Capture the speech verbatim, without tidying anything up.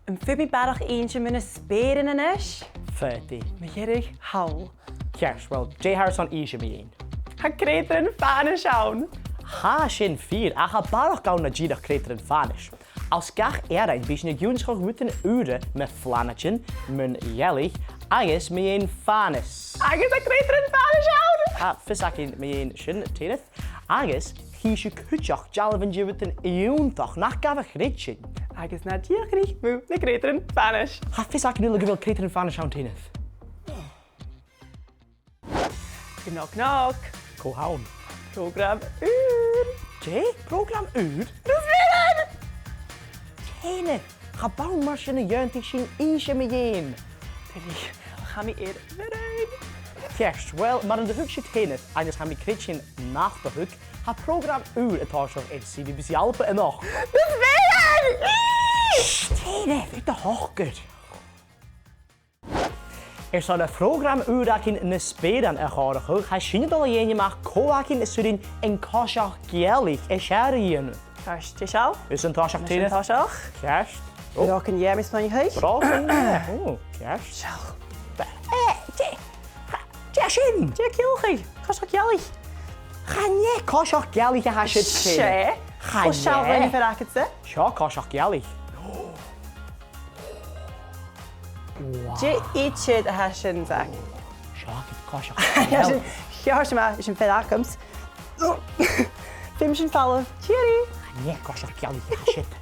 Am faod mi barrachd innse mu na speuran a-nis? Faodaidh. Mu dheireadh thall. Ceart, uill, dè tha airson innse mu dheidhinn? Tha creutairean fànais ann. Tha sin fìor, ach tha barrachd ann na dìreach creutairean fànais. Anns gach earrainn bidh sinn ag ionnsachadh rudan ùra mu phlanaidean, mun ghealaich, agus mu dheidhinn fànais. Agus tha creutairean fànais ann! Tha fios againn mu dheidhinn sin, Tèaraidh. Agus chì sibh cuideachd dealbhan de rudan iongantach nach gabh a chreidsinn. Agus na dìreach rudan mu na creutairean fànais. Tha fios againn uile gu bheil creutairean fànais ann, Tèaraidh. Knock knock. Cò th' ann? Prògram ùr. Dè? Prògram ùr? Ro bheag! Tèaraidh, cha b' ann mar sin a dh'ionnsaich sinn innse mu dheidhinn. Tèaraidh, tha mi air bhioran. Ceart, uill, mura do thuig sibh Tèaraidh, agus tha mi a' creidsinn nach do thuig, tha prògram ùr a' tòiseachadh air C B B C Alba a-nochd. Ro bheag! Shh, Tèaraidh, feuch do shocair. Airson a' phrògram ùr againn Na Speuran a chomharrachadh, tha sinne a' dol a dhèanamh a-mach cò againn as urrainn an coiseachd-ghealaich as fheàrr a dhèanamh. Ceart, dè seo? Thusa an toiseach, Tèaraidh. Thusa an toiseach. Ceart. Ò. Brògan, yeah, is mi a' smaoineachadh. Brògan, yeah. Ò, ceart. Seo. Eh, dè, dè tha sin? Dè tha ciallachadh? Coiseachd-ghealaich. Chan e coiseachd-ghealaich a tha siud, Tèaraidh. 'S e. Chan e. Ò, seall, an fhear agadsa. Seo coiseachd-ghealaich. Wow. Dè idir a tha sin, Zach? Seo agad coiseachd. Ceart ma-thà, 's e am fear agamsa. Feumaidh sinn falbh. Tìoraidh. Chan e coiseachd-ghealaich a tha siud.